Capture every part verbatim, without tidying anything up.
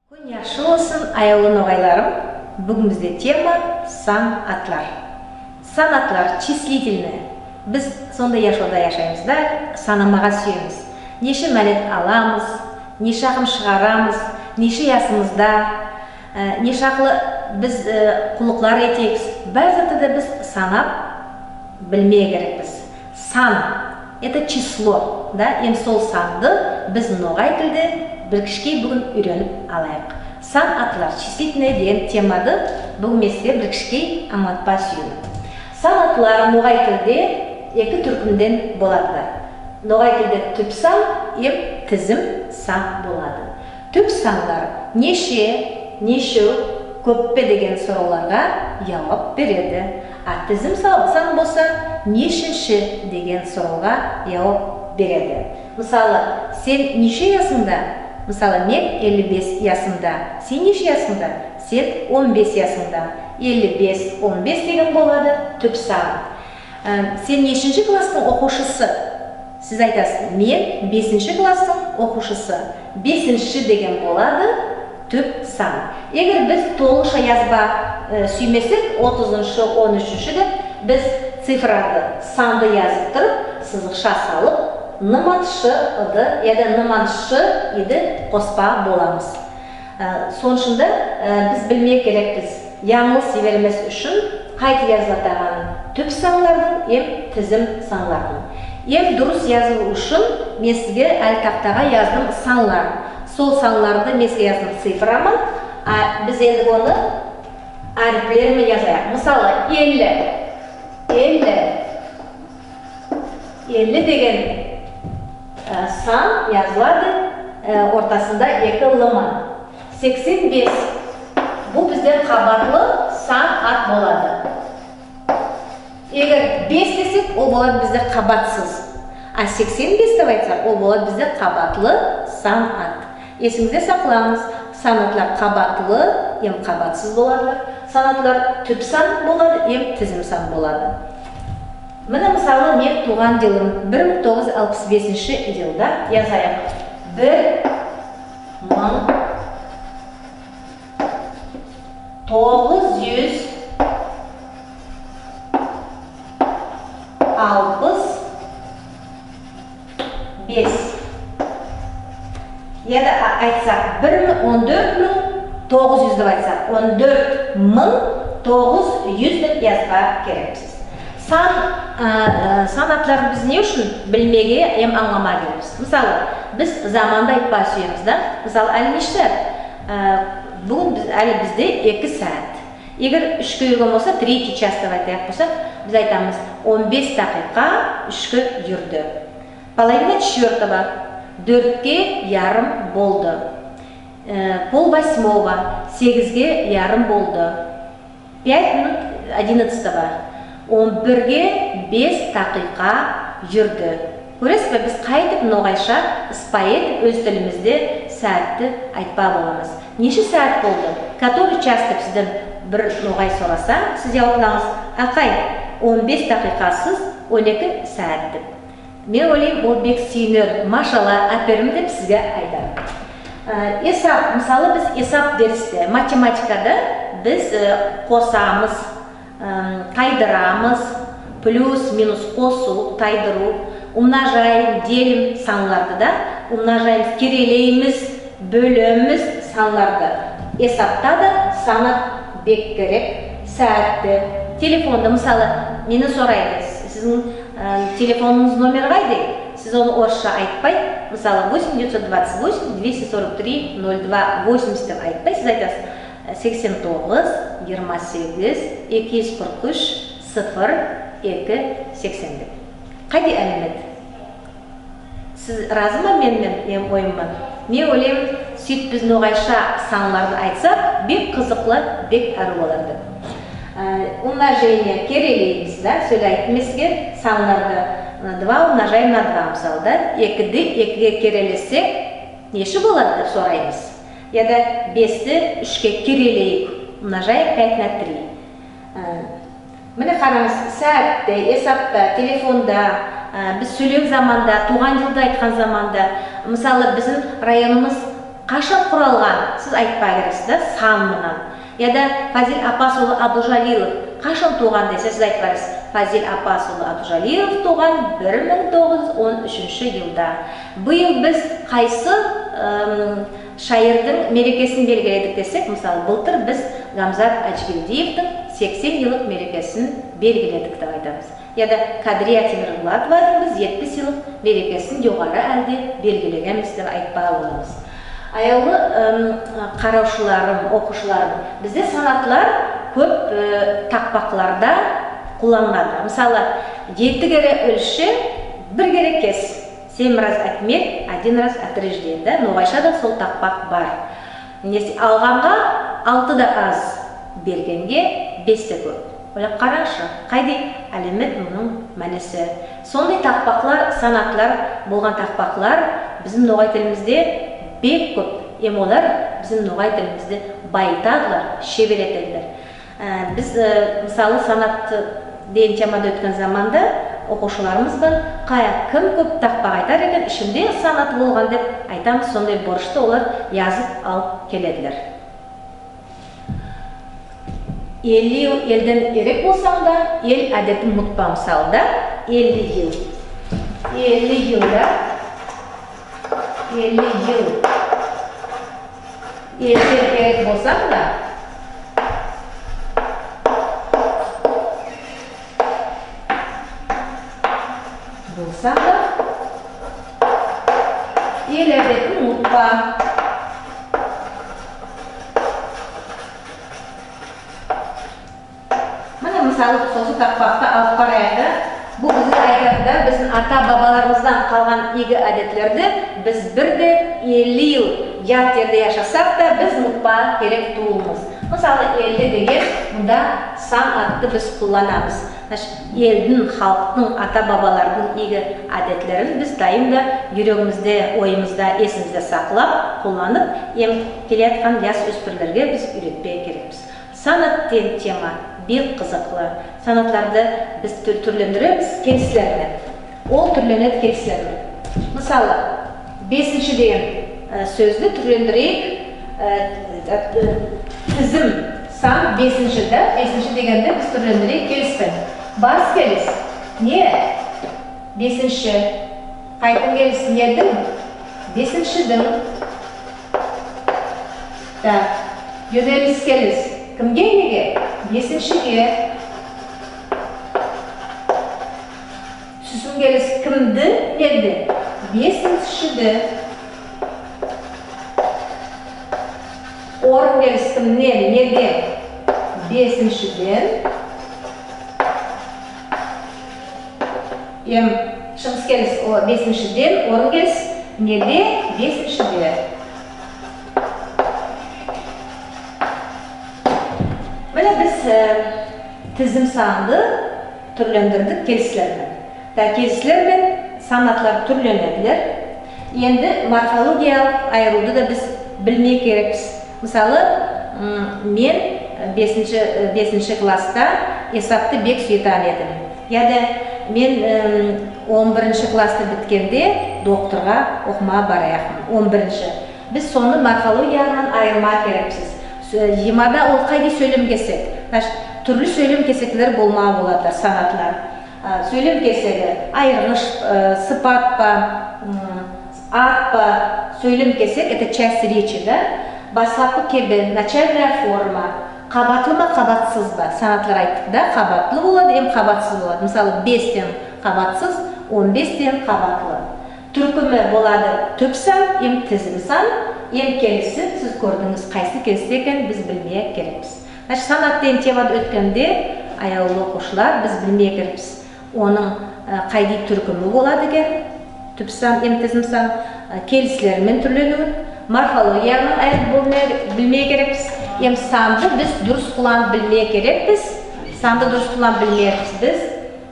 Куьн яхшы болсын, аявлы ногайларым. Буьгуьн бизде тема сан атлар. Сан атлар числительные. Биз сондай яшавда яшаймыз да, санамага суьемиз. Неше маьлет аламыз, неше акын шыгарамыз, неше ясымызда, аь, не шаклы биз, аь, куллыклар этемиз. Баьри затты да биз санап билмеге керекпиз. Сан, это число, да, эм сол санды биз ногай тилде бир кишкей буьгуьн уьйренип алайык. Сан атлар, числительные деген темады буьгуьн мен сизге бир кишкей анълатпага суьемен. Сан атлар ногай тилде эки туьркимнен болады. Ногай тилде туьп сан эм тизим сан болады. Туьп санлар неше, нешев, коьппе деген соравларга явап береди. А тизим са- сан болса, нешинши деген соравга явап береди. Мысалы, сен неше ясынъда? Мысалы, мен элли бес ясымда. Сен неше ясынъда? Сен он бес ясынъда. Элли бес, он бес деген болады туьп сан. Аь, сен нешинши класстынъ окувшысы? Сиз айтасыз, мен бесинши класстынъ окувшысы. Бесинши деген болады туьп сан. Эгер биз толыкша язбага, аь, суьймесек, отызыншы, он уьшинши деп, биз цифрады, санды язып турып, сызыкша салып, ны ман шы ыды яде ны ман шы иди коспага боламыз. Аь, сонынъ уьшин де, аь, биз билмеге керекпиз, янъылыс йибермес уьшин кайтип язылатаганын туьп санлардынъ эм тизим санлардынъ. Эм дурыс язув уьшин мен сизге аьли тактага яздым санлар. Сол санларды мен сизге яздым цифра ман, а биз энди оны аьриплер мен язайык. Мысалы, элли. Элли. Элли деген, аь, сан язылады, аь, ортасында эки л ман. Сексен бес. Бу бизде кабатлы сан ат болады. Эгер бес десек, ол болады бизде кабатсыз. А сексен бес деп айтсак, ол болады бизде кабатлы сан ат. Эсинъизде сакланъыз, сан атлар кабатлы эм кабатсыз боладылар. Сан атлар туьп сан болады эм тизим сан болады. Мине, мысалы, мен тувган йылым бир мынъ тогыз юз алпыс бесинши йылда язайык. Бир мынъ тогыз юз алпыс бес. Яде а- айтсак, бир мынъ, он доьрт мынъ тогыз юз деп айтсак, он доьрт мынъ тогыз юз деп язбага керекпиз. Сан, аь, аь, сан атларды биз не уьшин билмеге эм анъламага керекпиз? Мысалы, биз заманды айтпага суьемиз, да? Мысалы, аьли неше? Аь, буьгуьн биз, аьли бизде эки саьат. Эгер уьшке юрген болса, третий час деп айтайык болса, биз айтамыз, он бес такыйка уьшке юрди. Половина четвёртого, доьртке ярым болды. Аь, пол восьмого, сегизге ярым болды. Пять минут одиннадцатого. Он бирге бес такыйка юрди. Коьресизбе, биз кайтип ногайша ыспайы этип оьз тилимизде саьатти айтпага боламыз. Неше саьат болды? Который час деп сизден бир ногай сораса, сиз явапланъыз, акай, он бес такыйкасыз он эки саьат деп. Мен ойлайман, ол бек суьйинер, машалла, аьперим деп сизге айтар. Аь, эсап, мысалы, биз эсап деристе, математикада биз, аь, косамыз, аь, тайдырамыз, плюс, минус, косув, тайдырув, умножаем, делим санларды да, умножаем, керелеймиз, боьлемиз санларды. Эсапта да сан ат бек керек, саьатти, телефонды, мысалы, мени сорайды, сиздинъ, аь, телефонынъыз номери кайдай? Сиз оны орысша айтпай, мысалы, восемь девятьсот двадцать восемь двести сорок три ноль два восемьдесят деп айтпай, сиз айтасыз, сексен тогыз, йырма сегиз, эки юз кырк уьш, сыфыр эки, сексен деп. Кайдай аьлемет? Сиз разыма мени мен, эм ойым ман? Мен ойлайман, суьйтип биз ногайша санларды айтсак, бек кызыклы, бек аьрув болар деп. Аь, умножение, керелеймиз, да, соьле айттым мен сизге, санларды, мына, два умножаем на два, мысалы, да, экиди экиге керелесек, неше болады деп сораймыз. Яде бести уьшке керелейик, умножаем пять на три. Аь, мине каранъыз, саьатте, эсапта, телефонда, аь, биз соьйлеген заманда, тувган йылды айткан заманда, мысалы, бизим районымыз Кашан куралган? Сиз айтпага керексиз да, сан ман. Я да Фазиль Апас улы Абдужалилов кашан тувган десе, сиз айтпага керексиз, Фазиль Апас улы Абдужалилов тувган бир мынъ тогыз юз он уьшинши йылда. Быйыл биз кайсы, эм, шаирдинъ мерекесин белгиледик десек, мысалы, былтыр биз Гамзат Аджигельдиевтинъ сексен йыллык мерекесин белгиледик деп айтамыз. Я да Кадрия Темирбулатовадынъ биз етпис йыллык мерекесин йогары аьлде белгилегенмиз деп айтпага боламыз. Аявлы, эм, каравшыларым, окувшыларым, бизде санатлар коьп, э, такпакларда кулланылады. Мысалы, ети кере оьлше, бир кере кес. Семь раз отмерь, один раз отрежь деген да, ногайша да сол такпак бар. Немесе алганга алты да аз, бергенге бес те коьп. Ойлап каранъызшы, кайдай аьлемет мунынъ маьнеси. Сондай такпаклар, санатлар болган такпаклар бизим ногай тилимизде бек коьп. Эм олар бизим ногай тилимизди байытадылар, шебер этедилер. Аь, биз, аь, мысалы, санат деген темады оьткен заманда окувшыларымыз бан, кая ким коьп такпак айтар экен, ишинде санат болган деп айтамыз, сондай борышты олар язып алып келедилер. Элли йыл элден эрек болсанъ да, эл аьдетин мутпа, мысалы да, элли йыл. Элли йыл да, элли йыл. Элден эрек болсанъ да, болсанъ да, эл аьдетин мутпа. Мине, мысалы, сосы такпакты алып карайык та. Бу бизге айтады да, бизим ата-бабаларымыздан калган ийги аьдетлерди биз бир де элли йыл ят ерде яшасак та, биз мутпага керек тувылмыз. Мысалы, элли деген, мунда сан атты биз кулланамыз. Значит, элдинъ, халктынъ, ата-бабалардынъ ийги аьдетлерин биз дайым да юрегимизде, ойымызда, эсимизде саклап, кулланып, эм келеяткан яс оьспирлерге биз уьйретпеге керекпиз. Санат деген тема бек кызыклы. Санатларды биз туьр-, туьрлендиремиз келислер мен. Ол туьрленеди келислер мен. Мысалы, бесинши деген, аь, соьзди туьрлендирейик. Аь, аь, тизим сан бесинши да, бесинши дегенди биз туьрлендирейик келис пен. Бас келис. Не? Бесинши. Кайтым келис нединъ? Бесиншидинъ. Так. Йоьнелис келис. Кимге, неге? Бесиншиге. Туьсим келис кимди, неди? Бесиншиди. Орын келис кимнен, неден? Бесиншиден. Эм шыгыс келис, о, бесиншиден, орын келис неде? Бесиншиде. Мине биз, аь, тизим санды туьрлендирдик келислер мен. Да, келислер мен санатлар туьрленедилер. Энди морфологиялык айырувды да биз билмеге керекпиз. Мысалы, м, мен бесинши, бесинши класста эсапты бек суьетаган эдим. Я да мен, м, он биринши классты биткенде докторга окымага бараякпан. Он биринши. Биз соны морфологиягыннан айырмага керекпиз. Соь-, йыймада ол кайдай соьйлем кесек. Значит, туьрли соьйлем кесеклер болмага болады, санатлар. А, соьйлем кесеги, айыргыш, аь, сыпат па, м, ат па, соьйлем кесек, это часть речи, да? Баслапкы кеби, начальная форма, кабатлы ма, кабатсыз ба? Санатлар айттык, да? Кабатлы болады, эм кабатсыз болады. Мысалы, бестен кабатсыз, он бестен кабатлы. Туьркими болады туьп сан, эм тизим сан, эм келисин сиз коьрдинъиз, кайсы келис экенин биз билмеге керекпиз. Значит, санат деген темады оьткенде, аявлы окувшылар, биз билмеге керекпиз. Онынъ, аь, кайдай туьркими болады экен, туьп сан эм тизим сан, аь, келислер мен туьрленуьвин, морфологиягыннан айырып болмай, билмеге керекпиз. Эм санды биз дурыс кулланып билмеге керекпиз. Санды дурыс кулланып билмеге керекпиз биз,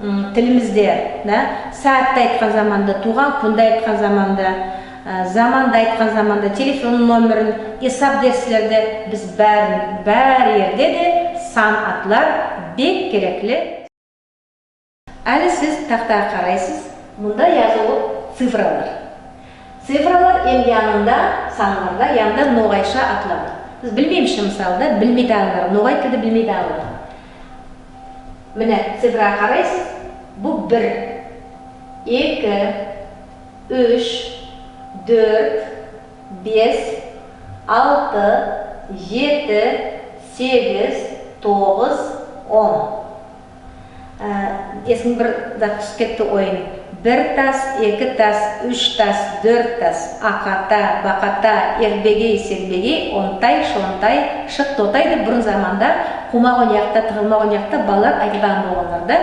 м, тилимизде, да, саьатты айткан заманда, тувган куьнди айткан заманда, аь, заманды айткан заманда, телефон номерин, эсап дерислерде биз баьрин, баьри ерде де сан атлар бек керекли. Аьли сиз тактага карайсыз, мунда язувлы цифралар. Цифралар эм янында, санларда янында ногайша атлар. Биз билмеймиз ше, мысалы да, билмейтаганлар, ногай тилди билмейтаганлар. Мине, цифрага карайсыз, бу бир, эки, уьш, доьрт, бес, алты, ети, сегиз, тогыз, он. Аь, эсиме бир зат туьсип кетти, ойын. Бир тас, эки тас, уьш тас, доьрт тас, аката, баката, эрбегей, сербегей, онтай, шонтай, шык, тотай деп бурын заманда кувмак ойнаякта, тыгылмак ойнаякта балалар айтатаган болганлар да.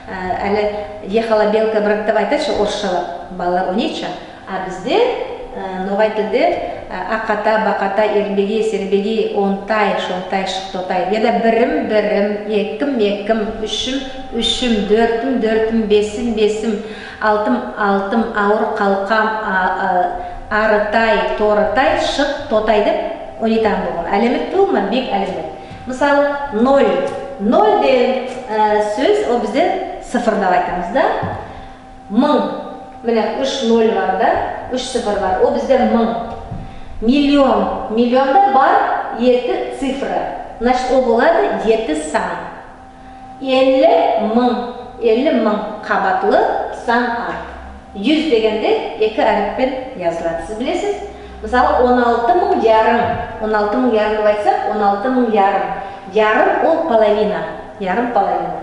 Аь, аьли ехала белка братов деп айтады ше, орысшалап балалар ойнайды ше. А бизде, аь, ногай тилде, аь, аката, баката, эрбегей, сербегей, онтай, шонтай, шык, тотай. Я да бирим, бирим, эким, эким, уьшим, уьшим, доьртим, доьртим, бесим, бесим, алтым, алтым, авыр калкам, а, а, арытай, торытай, шык, тотай деп ойнайтаган болган. Аьлемет тувыл ма? Бек аьлемет. Мысалы, ноль. Ноль деген, аь, соьз, ол бизде сыфыр деп айтамыз да. Мынъ. Мине, уьш ноль бар да, уьш сыфыр бар. Ол бизде мынъ. Миллион. Миллионда бар ети цифра. Значит, ол болады ети сан. Элли мынъ. Элли мынъ кабатлы сан ат. Юз дегенде эки аьрип пен язылады. Сиз билесиз, мысалы, он алты мынъ ярым. Он алты мынъ ярым деп айтсак, он алты мынъ ярым. Ярым ол половина. Ярым половина.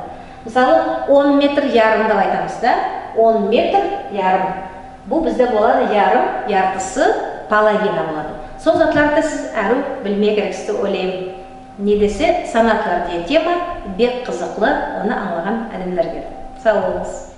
Мысалы, он метр ярым деп айтамыз да. Он метр ярым. Бу бизде болады ярым, яртысы, половина болады. Сол затларды сиз аьрув билмеге керексиз деп ойлайман. Не десе, сан атлар деген тема бек кызыклы, оны анълаган аьдемлерге. Сав болынъыз.